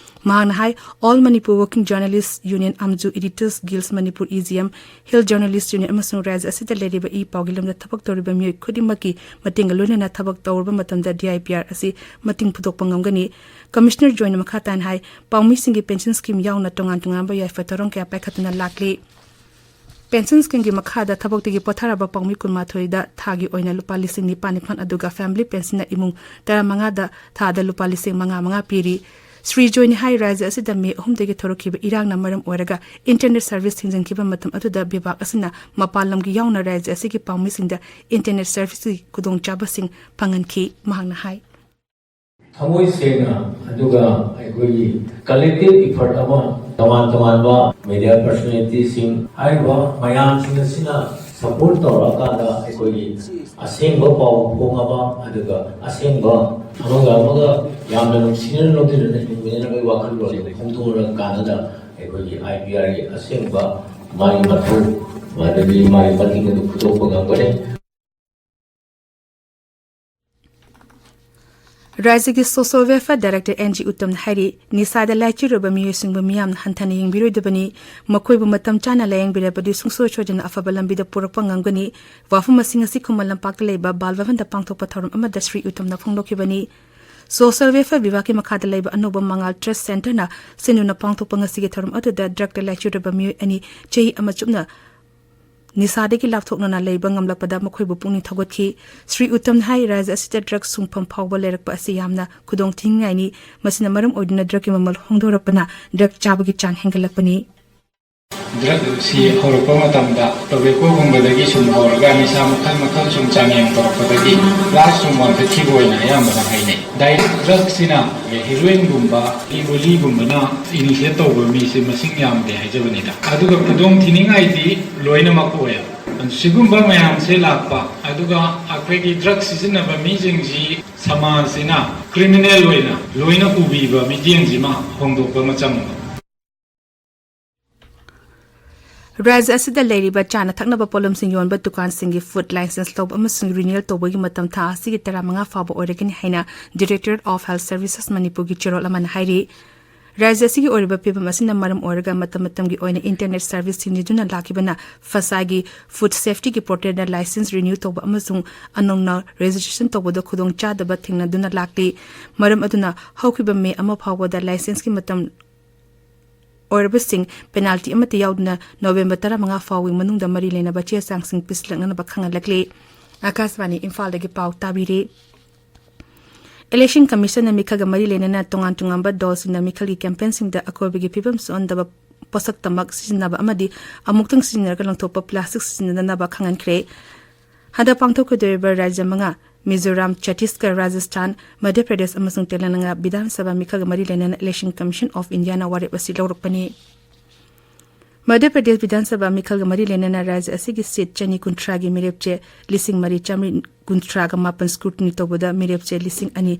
ꯃꯍꯥꯛꯅ ꯍꯥꯏ, All Manipur Working Journalists Union, ꯑꯥꯝꯖꯨ Editors Guilds Manipur, E G M, Hill Journalist Union ꯑꯃꯁꯨꯡ ꯔꯥꯖ꯭ꯌ ꯑꯁꯤꯗ ꯂꯩꯔꯤꯕ ꯏ ꯄꯥꯎꯒꯤ ꯂꯝꯗ ꯊꯕꯛ ꯇꯧꯔꯤꯕ ꯃꯤꯑꯣꯏ ꯈꯨꯗꯤꯡꯃꯛꯀꯤ ꯃꯇꯦꯡꯒ ꯂꯣꯏꯅꯅ ꯊꯕꯛ ꯇꯧꯔꯕ ꯃꯇꯝꯗ D I P R ꯑꯁꯤ ꯃꯇꯤꯡ ꯐꯨꯗꯣꯛꯄ ꯉꯝꯒꯅꯤ꯫ Commissioner ꯖꯣꯏꯅ ꯃꯈꯥ ꯇꯥꯅ ꯍꯥꯏ, ꯄꯥꯎꯃꯤꯁꯤꯡꯒꯤ pension scheme ꯌꯥꯎꯅ ꯇꯣꯉꯥꯟ ꯇꯣꯉꯥꯟꯕ ꯌꯥꯏꯐ ꯊꯧꯔꯥꯡ ꯀꯌꯥ ꯄꯥꯏꯈꯠꯇꯨꯅ ꯂꯥꯛꯂꯤ꯫ Pension scheme ꯒꯤ ꯃꯈꯥꯗ ꯊꯕꯛꯇꯒꯤ ꯄꯣꯊꯥꯔꯕ ꯄꯥꯎꯃꯤ ꯀꯨꯟꯃꯥꯊꯣꯏꯗ ꯊꯥꯒꯤ ꯑꯣꯏꯅ ꯂꯨꯄꯥ ꯂꯤꯁꯤꯡ ꯅꯤꯄꯥꯟ ꯅꯤꯄꯥꯟ, ꯑꯗꯨꯒ family pension ꯅ ꯏꯃꯨꯡ ꯇꯔꯥꯃꯉꯥꯗ ꯊꯥꯗ ꯂꯨꯄꯥ ꯂꯤꯁꯤꯡ ꯃꯉꯥ ꯃꯉꯥ ꯄꯤꯔꯤ꯫ ꯁ꯭ꯔꯤ ꯖꯣꯏꯅ ꯍꯥꯏ, ꯔꯥꯖ꯭ꯌ ꯑꯁꯤꯗ ꯃꯦ ꯑꯍꯨꯝꯗꯒꯤ ꯊꯣꯔꯛꯈꯤꯕ ꯏꯔꯥꯡꯅ ꯃꯔꯝ ꯑꯣꯏꯔꯒ internet service ꯊꯤꯡꯖꯤꯟꯈꯤꯕ ꯃꯇꯝ ꯑꯗꯨꯗ ꯕꯤꯚꯥꯒ ꯑꯁꯤꯅ ꯃꯄꯥꯟ ꯂꯝꯒꯤ ꯌꯥꯎꯅ ꯔꯥꯖ꯭ꯌ ꯑꯁꯤꯒꯤ ꯄꯥꯎꯃꯤꯁꯤꯡꯗ internet service ꯀꯤ ꯈꯨꯗꯣꯡꯆꯥꯕꯁꯤꯡ ꯐꯪꯍꯟꯈꯤ꯫ ꯃꯍꯥꯛꯅ ꯍꯥꯏ, ꯊꯃꯣꯏ ꯁꯦꯡꯅ ꯑꯗꯨꯒ ꯑꯩꯈꯣꯏꯒꯤ collective effort ꯑꯃ, ꯇꯣꯉꯥꯟ ꯇꯣꯉꯥꯟꯕ media personality ꯁꯤꯡ, ꯍꯥꯏꯔꯤꯕ ꯃꯌꯥꯝꯁꯤꯡ ꯑꯁꯤꯅ support ꯇꯧꯔꯛꯑꯀꯥꯟꯗ ꯑꯩꯈꯣꯏꯒꯤ ꯑꯁꯦꯡꯕ ꯄꯥꯎ ꯐꯣꯡꯉꯕ, ꯑꯗꯨꯒ ꯑꯁꯦꯡꯕ ꯑꯃꯒ ꯑꯃꯒ ꯌꯥꯝꯅ ꯅꯨꯡꯁꯤꯅꯅ ꯂꯧꯅꯅ ꯍꯤꯡꯃꯤꯟꯅꯅꯕꯒꯤ ꯋꯥꯈꯜꯂꯣꯟ ꯑꯃ ꯐꯣꯡꯗꯣꯛꯂꯀꯥꯟꯗ ꯑꯩꯈꯣꯏꯒꯤ I P R ꯒꯤ ꯑꯁꯦꯡꯕ ꯃꯥꯒꯤ ꯃꯊꯧ, ꯑꯗꯒꯤ ꯃꯥꯒꯤ ꯃꯇꯤꯡ ꯑꯗꯨ ꯐꯨꯗꯣꯛꯄ ꯉꯝꯒꯅꯤ꯫ ꯔꯥꯖ꯭ꯌꯒꯤ Social Welfare Director N G ꯎꯠꯇꯝꯅ ꯍꯥꯏꯔꯤ, ꯅꯤꯁꯥꯗ ꯂꯥꯏꯆꯨꯔꯕ ꯃꯤꯑꯣꯏꯁꯤꯡꯕꯨ ꯃꯤꯌꯥꯝꯅ ꯍꯟꯊꯅ ꯌꯦꯡꯕꯤꯔꯣꯏꯗꯕꯅꯤ꯫ ꯃꯈꯣꯏꯕꯨ ꯃꯇꯝ ꯆꯥꯅ ꯂꯥꯌꯦꯡꯕꯤꯔꯕꯗꯤ ꯁꯨꯡꯁꯣꯏ ꯁꯣꯏꯗꯅ ꯑꯐꯕ ꯂꯝꯕꯤꯗ ꯄꯨꯔꯛꯄ ꯉꯝꯒꯅꯤ꯫ ꯋꯥꯐꯝ ꯑꯁꯤꯡ ꯑꯁꯤ ꯈꯨꯃꯟ ꯂꯝꯄꯥꯛꯇ ꯂꯩꯕ ꯕꯥꯜ ꯚꯕꯟꯗ ꯄꯥꯡꯊꯣꯛꯄ ꯊꯧꯔꯝ ꯑꯃꯗ ꯁ꯭ꯔꯤ ꯎꯠꯇꯝꯅ ꯐꯣꯡꯗꯣꯛꯈꯤꯕꯅꯤ꯫ Social Welfare ꯕꯤꯚꯥꯒꯀꯤ ꯃꯈꯥꯗ ꯂꯩꯕ ꯑꯅꯧꯕ ꯃꯉꯥꯜ Trust Centre ꯅ ꯁꯤꯟꯗꯨꯅ ꯄꯥꯡꯊꯣꯛꯄ ꯉꯁꯤꯒꯤ ꯊꯧꯔꯝ ꯑꯗꯨꯗ drug ꯇ ꯂꯥꯏꯆꯨꯔꯕ ꯃꯤꯑꯣꯏ ꯑꯅꯤ ꯆꯍꯤ ꯑꯃ ꯆꯨꯞꯅ ꯅꯤꯁꯥꯗꯒꯤ ꯂꯥꯞꯊꯣꯛꯅꯅ ꯂꯩꯕ ꯉꯝꯂꯛꯄꯗ ꯃꯈꯣꯏꯕꯨ ꯄꯨꯛꯅꯤꯡ ꯊꯧꯒꯠꯈꯤ꯫ ꯁ꯭ꯔꯤ ꯎꯠꯇꯝꯅ ꯍꯥꯏ, ꯔꯥꯖ꯭ꯌ ꯑꯁꯤꯗ drug ꯁꯨꯡꯐꯝ ꯐꯥꯎꯕ ꯂꯩꯔꯛꯄ ꯑꯁꯤ ꯌꯥꯝꯅ ꯈꯨꯗꯣꯡ ꯊꯤꯅꯤꯡꯉꯥꯏꯅꯤ꯫ ꯃꯁꯤꯅ ꯃꯔꯝ ꯑꯣꯏꯗꯨꯅ drug ꯀꯤ ꯃꯃꯜ ꯍꯣꯡꯗꯣꯔꯛꯄꯅ drug ꯆꯥꯕꯒꯤ ꯆꯥꯡ ꯍꯦꯟꯒꯠꯂꯛꯄꯅꯤ꯫ ꯗ꯭ꯔꯒꯁꯤ ꯍꯧꯔꯛꯄ ꯃꯇꯝꯗ ꯇꯣꯕꯦꯀꯣꯒꯨꯝꯕꯗꯒꯤ ꯁꯨꯝ ꯍꯧꯔꯒ ꯅꯤꯁꯥ ꯃꯈꯜ ꯃꯈꯜ ꯁꯨꯝ ꯆꯥꯡꯌꯦꯡ ꯇꯧꯔꯛꯄꯗꯒꯤ ꯀ꯭ꯂꯥꯁ ꯁꯨꯝ ꯋꯥꯡꯈꯠꯈꯤꯕ ꯑꯣꯏꯅ ꯑꯌꯥꯝꯕꯅ ꯍꯥꯏꯅꯩ꯫ ꯗꯥꯏꯔꯦꯛ ꯗ꯭ꯔꯒꯁꯤꯅ ꯍꯦꯔꯣꯏꯟꯒꯨꯝꯕ ꯒꯣꯂꯤꯒꯨꯝꯕꯅ ꯏꯅꯤꯁꯤꯌꯦꯠ ꯇꯧꯕ ꯃꯤꯁꯦ ꯃꯁꯤꯡ ꯌꯥꯝꯗꯦ ꯍꯥꯏꯖꯕꯅꯤꯗ꯫ ꯑꯗꯨꯒ ꯈꯨꯗꯣꯡ ꯊꯤꯅꯤꯡꯉꯥꯏꯗꯤ ꯂꯣꯏꯅꯃꯛ ꯑꯣꯏ꯫ ꯁꯤꯒꯨꯝꯕ ꯃꯌꯥꯝꯁꯦ ꯂꯥꯛꯄ, ꯑꯗꯨꯒ ꯑꯩꯈꯣꯏꯒꯤ ꯗ꯭ꯔꯒ ꯁꯤꯖꯤꯟꯅꯕ ꯃꯤꯁꯤꯡꯁꯤ ꯁꯃꯥꯖꯁꯤꯅ ꯀ꯭ꯔꯤꯃꯤꯅꯦꯜ ꯑꯣꯏꯅ ꯂꯣꯏꯅ ꯎꯕꯤꯕ ꯃꯤꯠꯌꯦꯡꯁꯤꯃ ꯍꯣꯡꯗꯣꯛꯄ ꯑꯃ ꯆꯪꯕ꯫ ꯔꯥꯖ꯭ꯌ ꯑꯁꯤꯗ ꯂꯩꯔꯤꯕ ꯆꯥꯅ ꯊꯛꯅꯕ ꯄꯣꯠꯂꯝꯁꯤꯡ ꯌꯣꯟꯕ ꯗꯨꯀꯥꯟꯁꯤꯡꯒꯤ ꯐꯨꯗ ꯂꯥꯏꯁꯦꯟꯁ ꯂꯧꯕ ꯑꯃꯁꯨꯡ ꯔꯤꯅ꯭ꯌꯨꯑꯦꯜ ꯇꯧꯕꯒꯤ ꯃꯇꯝ ꯊꯥ ꯑꯁꯤꯒꯤ ꯇꯔꯥꯃꯉꯥ ꯐꯥꯎꯕ ꯑꯣꯏꯔꯒꯅꯤ ꯍꯥꯏꯅ Directorate of Health Services ꯃꯅꯤꯄꯨꯔꯒꯤ ꯆꯦꯔꯣꯜ ꯑꯃꯅ ꯍꯥꯏꯔꯤ꯫ ꯔꯥꯖ꯭ꯌ ꯑꯁꯤꯒꯤ ꯑꯣꯏꯔꯤꯕ ꯐꯤꯕꯝ ꯑꯁꯤꯅ ꯃꯔꯝ ꯑꯣꯏꯔꯒ ꯃꯇꯝ ꯃꯇꯝꯒꯤ ꯑꯣꯏꯅ ꯏꯟꯇꯔꯅꯦꯠ ꯁꯔꯚꯤꯁ ꯊꯤꯡꯖꯤꯟꯗꯨꯅ ꯂꯥꯛꯈꯤꯕꯅ ꯐꯁꯥꯒꯤ ꯐꯨꯗ ꯁꯦꯐꯇꯤꯒꯤ ꯄꯣꯔꯇꯦꯜꯗ ꯂꯥꯏꯁꯦꯟꯁ ꯔꯤꯅ꯭ꯌꯨ ꯇꯧꯕ ꯑꯃꯁꯨꯡ ꯑꯅꯧꯅ ꯔꯦꯖꯤꯁꯇ꯭ꯔꯦꯁꯟ ꯇꯧꯕꯗ ꯈꯨꯗꯣꯡꯆꯥꯗꯕ ꯊꯦꯡꯅꯗꯨꯅ ꯂꯥꯛꯂꯤ꯫ ꯃꯔꯝ ꯑꯗꯨꯅ ꯍꯧꯈꯤꯕ ꯃꯦ ꯑꯃ ꯐꯥꯎꯕꯗ ꯂꯥꯏꯁꯦꯟꯁꯀꯤ ꯃꯇꯝ ꯑꯣꯏꯔꯕꯁꯤꯡ ꯄꯦꯅꯥꯜꯇꯤ ꯑꯃꯠꯇ ꯌꯥꯎꯗꯅ ꯅꯣꯕꯦꯝꯕꯔ ꯇꯔꯥꯃꯉꯥ ꯐꯥꯎꯒꯤ ꯃꯅꯨꯡꯗ ꯃꯔꯤ ꯂꯩꯅꯕ ꯆꯦ ꯆꯥꯡꯁꯤꯡ ꯄꯤꯁꯤꯜꯂꯛꯅꯅꯕ ꯈꯪꯍꯜꯂꯛꯂꯤ꯫ ꯑꯀꯥꯁꯕꯥꯅꯤ ꯏꯝꯐꯥꯜꯗꯒꯤ ꯄꯥꯎ ꯇꯥꯕꯤꯔꯤ꯫ ꯏꯂꯦꯛꯁꯟ ꯀꯃꯤꯁꯟꯅ ꯃꯤꯈꯜꯒ ꯃꯔꯤ ꯂꯩꯅꯅ ꯇꯣꯉꯥꯟ ꯇꯣꯉꯥꯟꯕ ꯗꯣꯜꯁꯤꯡꯅ ꯃꯤꯈꯜꯒꯤ ꯀꯦꯝꯄꯦꯟꯁꯤꯡꯗ ꯑꯀꯣꯏꯕꯒꯤ ꯐꯤꯕꯝ ꯁꯣꯛꯍꯟꯗꯕ ꯄꯣꯠꯁꯛꯇꯃꯛ ꯁꯤꯖꯤꯟꯅꯕ ꯑꯃꯗꯤ ꯑꯃꯨꯛꯇꯪ ꯁꯤꯖꯤꯟꯅꯔꯒ ꯂꯪꯊꯣꯛꯄ ꯄ꯭ꯂꯥꯁꯇꯤꯛ ꯁꯤꯖꯤꯟꯅꯗꯅꯕ ꯈꯪꯍꯟꯈ꯭ꯔꯦ꯫ ꯍꯟꯗꯛ ꯄꯥꯡꯊꯣꯛꯀꯗꯧꯔꯤꯕ ꯔꯥꯖ꯭ꯌ ꯃꯉꯥ, ꯃꯤꯖꯣꯔꯥꯝ, ꯆꯇꯤꯁꯒꯔ, ꯔꯥꯖꯁꯊꯥꯟ, ꯃꯙ꯭ꯌ ꯄ꯭ꯔꯗꯦꯁ ꯑꯃꯁꯨꯡ ꯇꯦꯂꯪꯒꯥꯅꯥ ꯕꯤꯙꯥꯟ ꯁꯚꯥ ꯃꯤꯈꯜꯒ ꯃꯔꯤ ꯂꯩꯅꯅ ꯏꯂꯦꯛꯁꯟ ꯀꯃꯤꯁꯟ ꯑꯣꯐ ꯏꯟꯗꯤꯌꯥꯅ ꯋꯥꯔꯦꯞ ꯑꯁꯤ ꯂꯧꯔꯛꯄꯅꯤ꯫ ꯃꯙ꯭ꯌ ꯄ꯭ꯔꯗꯦꯁ ꯕꯤꯙꯥꯟ ꯁꯚꯥ ꯃꯤꯈꯜꯒ ꯃꯔꯤ ꯂꯩꯅꯅ ꯔꯥꯖ꯭ꯌ ꯑꯁꯤꯒꯤ ꯁꯤꯠ ꯆꯅꯤ ꯀꯨꯟꯊ꯭ꯔꯥꯒꯤ ꯃꯤꯔꯦꯞꯆꯦ ꯂꯤꯁꯤꯡ ꯃꯔꯤ ꯆꯥꯃꯔꯤ ꯀꯨꯟꯊ꯭ꯔꯥꯒ ꯃꯥꯄꯟ ꯁ꯭ꯀ꯭ꯔꯨꯇꯤꯅꯤ ꯇꯧꯕꯗ ꯃꯤꯔꯦꯞꯆꯦ ꯂꯤꯁꯤꯡ ꯑꯅꯤ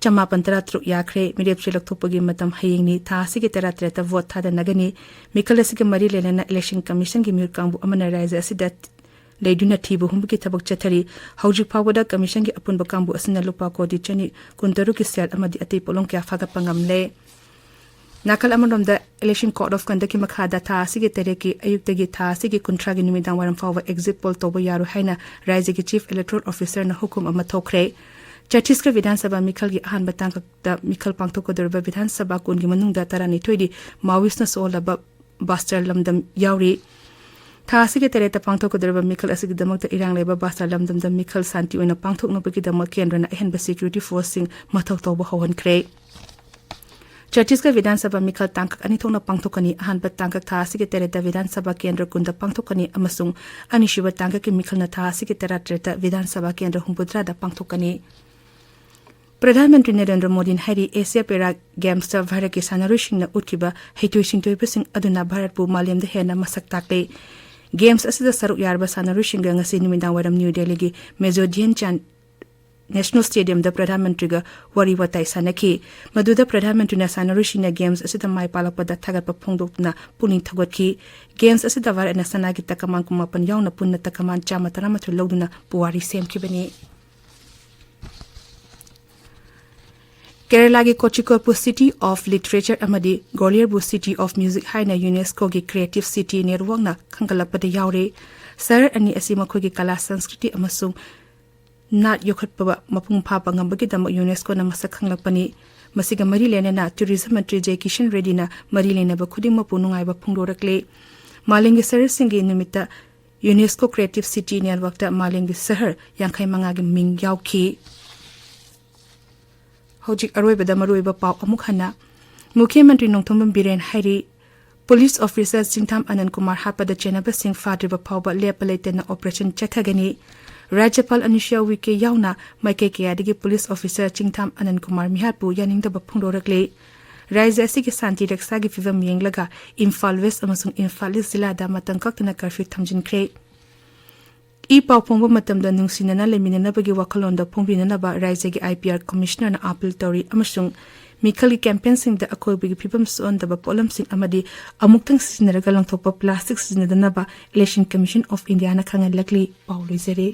ꯆꯃꯥꯄꯟ ꯇꯔꯥ ꯇꯔꯨꯛ ꯌꯥꯈ꯭ꯔꯦ꯫ ꯃꯤꯔꯦꯞꯆꯦ ꯂꯧꯊꯣꯛꯄꯒꯤ ꯃꯇꯝ ꯍꯌꯦꯡꯅꯤ, ꯊꯥ ꯑꯁꯤꯒꯤ ꯇꯔꯥ ꯇꯔꯦꯠꯇ ꯚꯣꯠ ꯊꯥꯗꯅꯒꯅꯤ꯫ ꯃꯤꯈꯜ ꯑꯁꯤꯒ ꯃꯔꯤ ꯂꯩꯅꯅ ꯏꯂꯦꯛꯁꯟ ꯀꯃꯤꯁꯟꯒꯤ ꯃꯤꯑꯣꯏ ꯀꯥꯡꯕꯨ ꯑꯃꯅ ꯔꯥꯖ꯭ꯌ ꯑꯁꯤꯗ ꯂꯩꯗꯨꯅ ꯊꯤꯕ ꯍꯨꯝꯕꯒꯤ ꯊꯕꯛ ꯆꯠꯊꯔꯤ꯫ ꯍꯧꯖꯤꯛ ꯐꯥꯎꯕꯗ ꯀꯃꯤꯁꯟꯒꯤ ꯑꯄꯨꯟꯕ ꯀꯥꯡꯕꯨ ꯑꯁꯤꯅ ꯂꯨꯄꯥ ꯀꯣꯇꯤ ꯆꯅꯤ ꯀꯨꯟꯇꯔꯨꯛꯀꯤ ꯁꯦꯜ ꯑꯃꯗꯤ ꯑꯇꯩ ꯄꯣꯠꯂꯝ ꯀꯌꯥ ꯐꯥꯒꯠꯄ ꯉꯝꯂꯦ꯫ ꯅꯥꯀꯜ ꯑꯃꯔꯣꯝꯗ, ꯏꯂꯦꯛꯁꯟ ꯀꯣꯗ ꯑꯣꯐ ꯀꯟꯗꯛꯀꯤ ꯃꯈꯥꯗ ꯊꯥ ꯑꯁꯤꯒꯤ ꯇꯔꯦꯠꯀꯤ ꯑꯌꯨꯛꯇꯒꯤ ꯊꯥ ꯑꯁꯤꯒꯤ ꯀꯨꯟꯊ꯭ꯔꯥꯒꯤ ꯅꯨꯃꯤꯗꯥꯡ ꯋꯥꯏꯔꯝ ꯐꯥꯎꯕ ꯑꯦꯛꯖꯤꯠ ꯄꯣꯜ ꯇꯧꯕ ꯌꯥꯔꯣꯏ ꯍꯥꯏꯅ ꯔꯥꯖ꯭ꯌꯒꯤ ꯆꯤꯐ ꯏꯂꯦꯛꯇꯣꯔꯦꯜ ꯑꯣꯐꯤꯁꯔꯅ ꯍꯨꯀꯨꯝ ꯑꯃ ꯊꯣꯛꯈ꯭ꯔꯦ꯫ ꯆꯇꯤꯁꯒꯔ ꯕꯤꯙꯥꯟ ꯁꯚꯥ ꯃꯤꯈꯜꯒꯤ ꯑꯍꯥꯟꯕ ꯇꯥꯡꯀꯛꯇ ꯃꯤꯈꯜ ꯄꯥꯡꯊꯣꯛꯀꯗꯧꯔꯤꯕ ꯕꯤꯙꯥꯟ ꯁꯚꯥ ꯀꯨꯟꯒꯤ ꯃꯅꯨꯡꯗ ꯇꯔꯥꯅꯤꯊꯣꯏꯗꯤ ꯃꯥꯋꯤꯁꯅ ꯁꯣꯛꯍꯜꯂꯕ ꯕꯥꯁꯇꯔ ꯂꯝꯗꯝ ꯌꯥꯎꯔꯤ꯫ ꯊꯥ ꯑꯁꯤꯒꯤ ꯇꯔꯦꯠꯇ ꯄꯥꯡꯊꯣꯛꯀꯗꯧꯔꯤꯕ ꯃꯤꯈꯜ ꯑꯁꯤꯒꯤꯗꯃꯛꯇ ꯏꯔꯥꯡ ꯂꯩꯕ ꯕꯥꯁꯇꯔ ꯂꯝꯗꯝꯗ ꯃꯤꯈꯜ ꯁꯥꯟꯇꯤ ꯑꯣꯏꯅ ꯄꯥꯡꯊꯣꯛꯅꯕꯒꯤꯗꯃꯛ ꯀꯦꯟꯗ꯭ꯔꯅ ꯑꯍꯦꯟꯕ ꯁꯦꯀ꯭ꯌꯨꯔꯤꯇꯤ ꯐꯣꯔꯁꯁꯤꯡ ꯃꯊꯧ ꯇꯧꯕ ꯍꯧꯍꯟꯈ꯭ꯔꯦ꯫ ꯆꯇꯤꯁꯒꯔ ꯕꯤꯙꯥꯟ ꯁꯚꯥ ꯃꯤꯈꯜ ꯇꯥꯡꯀꯛ ꯑꯅꯤ ꯊꯣꯛꯅ ꯄꯥꯡꯊꯣꯛꯀꯅꯤ꯫ ꯑꯍꯥꯟꯕ ꯇꯥꯡꯀꯛ ꯊꯥ ꯑꯁꯤꯒꯤ ꯇꯔꯦꯠꯇ ꯕꯤꯙꯥꯟ ꯁꯚꯥ ꯀꯦꯟꯗ꯭ꯔ ꯀꯨꯟꯗ ꯄꯥꯡꯊꯣꯛꯀꯅꯤ ꯑꯃꯁꯨꯡ ꯑꯅꯤꯁꯨꯕ ꯇꯥꯡꯀꯛꯀꯤ ꯃꯤꯈꯜꯅ ꯊꯥ ꯑꯁꯤꯒꯤ ꯇꯔꯥꯇꯔꯦꯠꯇ ꯕꯤꯙꯥꯟ ꯁꯚꯥ ꯀꯦꯟꯗ꯭ꯔ ꯍꯨꯝꯐꯨꯇꯔꯥꯗ ꯄꯥꯡꯊꯣꯛꯀꯅꯤ꯫ ꯄ꯭ꯔꯙꯥꯟ ꯃꯟꯇ꯭ꯔꯤ ꯅꯔꯦꯟꯗ꯭ꯔ ꯃꯣꯗꯤꯅ ꯍꯥꯏꯔꯤ, ꯑꯦꯁꯤꯌꯥ ꯄꯦꯔꯥ ꯒꯦꯝꯁꯇ ꯚꯥꯔꯠꯀꯤ ꯁꯥꯟꯅꯔꯣꯏꯁꯤꯡꯅ ꯎꯠꯈꯤꯕ ꯍꯩꯊꯣꯏ ꯁꯤꯡꯊꯣꯏꯕꯁꯤꯡ ꯑꯗꯨꯅ ꯚꯥꯔꯠꯄꯨ ꯃꯥꯂꯦꯝꯗ ꯍꯦꯟꯅ ꯃꯁꯛ ꯇꯥꯛꯂꯦ꯫ ꯒꯦꯝꯁ ꯑꯁꯤꯗ ꯁꯔꯨꯛ ꯌꯥꯔꯕ ꯁꯥꯟꯅꯔꯣꯏꯁꯤꯡꯒ ꯉꯁꯤ ꯅꯨꯃꯤꯗꯥꯡ ꯋꯥꯏꯔꯝ ꯅ꯭ꯌꯨ ꯗꯦꯜꯂꯤꯒꯤ ꯃꯦꯖꯣꯔ ꯙ꯭ꯌꯥꯟ ꯆꯥꯟꯗ ꯅꯦꯁꯅꯦꯜ ꯁ꯭ꯇꯦꯗꯤꯌꯝꯗ ꯄ꯭ꯔꯙꯥꯟ ꯃꯟꯇ꯭ꯔꯤꯒ ꯋꯥꯔꯤ ꯋꯥꯇꯥꯏ ꯁꯥꯟꯅꯈꯤ꯫ ꯃꯗꯨꯗ ꯄ꯭ꯔꯙꯥꯟ ꯃꯟꯇ꯭ꯔꯤꯅ ꯁꯥꯟꯅꯔꯣꯏꯁꯤꯡꯅ ꯒꯦꯝꯁ ꯑꯁꯤꯗ ꯃꯥꯏ ꯄꯥꯛꯂꯛꯄꯗ ꯊꯥꯒꯠꯄ ꯐꯣꯡꯗꯣꯛꯇꯨꯅ ꯄꯨꯛꯅꯤꯡ ꯊꯧꯒꯠꯈꯤ꯫ ꯒꯦꯝꯁ ꯑꯁꯤꯗ ꯚꯥꯔꯠꯅ ꯁꯅꯥꯒꯤ ꯇꯀꯃꯥꯟ ꯀꯨꯟꯃꯥꯄꯟ ꯌꯥꯎꯅ ꯄꯨꯟꯅ ꯇꯀꯃꯥꯟ ꯆꯥꯝꯃ ꯇꯔꯥꯃꯥꯊꯣꯏ ꯂꯧꯗꯨꯅ ꯄꯨꯋꯥꯔꯤ ꯁꯦꯝꯈꯤꯕꯅꯤ꯫ ꯀꯦꯔꯂꯥꯒꯤ ꯀꯣꯆꯤꯀꯣꯠꯄꯨ City of Literature ꯑꯃꯗꯤ ꯒ꯭ꯋꯥꯂꯤꯌꯔꯕꯨ City of Music ꯍꯥꯏꯅ ꯌꯨꯅꯦꯁꯀꯣꯒꯤ ꯀ꯭ꯔꯤꯌꯦꯇꯤꯚ ꯁꯤꯇꯤ ꯅꯦꯠꯋꯥꯔꯛꯅ ꯈꯟꯒꯠꯂꯛꯄꯗ ꯌꯥꯎꯔꯦ꯫ ꯁꯍꯔ ꯑꯅꯤ ꯑꯁꯤ ꯃꯈꯣꯏꯒꯤ ꯀꯂꯥ, ꯁꯪꯁꯀ꯭ꯔꯤꯇꯤ ꯑꯃꯁꯨꯡ ꯅꯥꯠ ꯌꯣꯛꯈꯠꯄ ꯃꯄꯨꯡ ꯐꯥꯕ ꯉꯝꯕꯒꯤꯗꯃꯛ ꯌꯨꯅꯦꯁꯀꯣꯅ ꯃꯁꯛ ꯈꯪꯂꯛꯄꯅꯤ꯫ ꯃꯁꯤꯒ ꯃꯔꯤ ꯂꯩꯅꯅ ꯇꯨꯔꯤꯖꯝ ꯃꯟꯇ꯭ꯔꯤ ꯖꯦ ꯀꯤꯁꯟ ꯔꯦꯗꯗꯤꯅ ꯃꯔꯤ ꯂꯩꯅꯕ ꯈꯨꯗꯤꯡꯃꯛꯄꯨ ꯅꯨꯡꯉꯥꯏꯕ ꯐꯣꯡꯗꯣꯔꯛꯂꯦ꯫ ꯃꯥꯂꯦꯝꯒꯤ ꯁꯍꯔꯁꯤꯡꯒꯤ ꯅꯨꯃꯤꯠꯇ ꯌꯨꯅꯦꯁꯀꯣ ꯀ꯭ꯔꯤꯌꯦꯇꯤꯚ ꯁꯤꯇꯤ ꯅꯦꯠꯋꯥꯔꯛꯇ ꯃꯥꯂꯦꯝꯒꯤ ꯁꯍꯔ ꯌꯥꯡꯈꯩ ꯃꯉꯥꯒꯤ ꯃꯤꯡ ꯌꯥꯎꯈꯤ꯫ ꯍꯧꯖꯤꯛ ꯑꯔꯣꯏꯕꯗ ꯃꯔꯨꯑꯣꯏꯕ ꯄꯥꯎ ꯑꯃꯨꯛ ꯍꯟꯅ꯫ ꯃꯨꯈ꯭ꯌ ꯃꯟꯇ꯭ꯔꯤ ꯅꯣꯡꯊꯣꯝꯕꯝ ꯕꯤꯔꯦꯟ ꯍꯥꯏꯔꯤ, ꯄꯨꯂꯤꯁ ꯑꯣꯐꯤꯁꯥꯔ ꯆꯤꯡꯊꯥꯝ ꯑꯅꯟ ꯀꯨꯃꯥꯔ ꯍꯥꯠꯄꯗ ꯆꯦꯟꯅꯕꯁꯤꯡ ꯐꯥꯗ꯭ꯔꯤꯕ ꯐꯥꯎꯕ ꯂꯦꯞꯄ ꯂꯩꯇꯅ ꯑꯣꯄꯔꯦꯁꯟ ꯆꯠꯊꯒꯅꯤ꯫ ꯔꯥꯖ꯭ꯌꯄꯥꯜ ꯑꯅꯨꯁꯨꯏꯌꯥ ꯎꯏꯀꯦ ꯌꯥꯎꯅ ꯃꯥꯏꯀꯩ ꯀꯌꯥꯗꯒꯤ ꯄꯨꯂꯤꯁ ꯑꯣꯐꯤꯁꯥꯔ ꯆꯤꯡꯊꯥꯝ ꯑꯅꯟ ꯀꯨꯃꯥꯔ ꯃꯤꯍꯥꯠꯄꯨ ꯌꯥꯅꯤꯡꯗꯕ ꯐꯣꯡꯗꯣꯔꯛꯂꯤ꯫ ꯔꯥꯖ꯭ꯌ ꯑꯁꯤꯒꯤ ꯁꯥꯟꯇꯤ ꯔꯛꯁꯥꯒꯤ ꯐꯤꯚꯝ ꯌꯦꯡꯂꯒ ꯏꯝꯐꯥꯜ ꯋꯦꯁ ꯑꯃꯁꯨꯡ ꯏꯝꯐꯥꯜ ꯏꯁ ꯖꯤꯂꯥꯗ ꯃꯇꯝ ꯀꯛꯇꯅ ꯀꯔꯐ꯭ꯌꯨ ꯊꯝꯖꯤꯟꯈ꯭ꯔꯦ꯫ ꯏ ꯄꯥꯎ ꯐꯣꯡꯕ ꯃꯇꯝꯗ ꯅꯨꯡꯁꯤꯅꯅ ꯂꯩꯃꯤꯟꯅꯅꯕꯒꯤ ꯋꯥꯈꯜꯂꯣꯟꯗ ꯐꯣꯡꯕꯤꯅꯅꯕ ꯔꯥꯖ꯭ꯌꯒꯤ ꯑꯥꯏ ꯄꯤ ꯑꯥꯔ ꯀꯃꯤꯁꯅꯔꯅ ꯑꯥꯄꯤꯜ ꯇꯧꯔꯤ ꯑꯃꯁꯨꯡ ꯃꯤꯈꯜꯒꯤ ꯀꯦꯝꯄꯦꯟꯁꯤꯡꯗ ꯑꯀꯣꯏꯕꯒꯤ ꯐꯤꯕꯝ ꯁꯣꯛꯍꯟꯗꯕ ꯄꯣꯠꯂꯝꯁꯤꯡ ꯑꯃꯗꯤ ꯑꯃꯨꯛꯇꯪ ꯁꯤꯖꯤꯟꯅꯔꯒ ꯂꯪꯊꯣꯛꯄ ꯄ꯭ꯂꯥꯁꯇꯤꯛ ꯁꯤꯖꯤꯟꯅꯗꯅꯕ ꯏꯂꯦꯛꯁꯟ ꯀꯃꯤꯁꯟ ꯑꯣꯐ ꯏꯟꯗꯤꯌꯥꯅ ꯈꯪꯍꯜꯂꯛꯂꯤ꯫ ꯄꯥꯎ ꯂꯣꯏꯖꯔꯦ꯫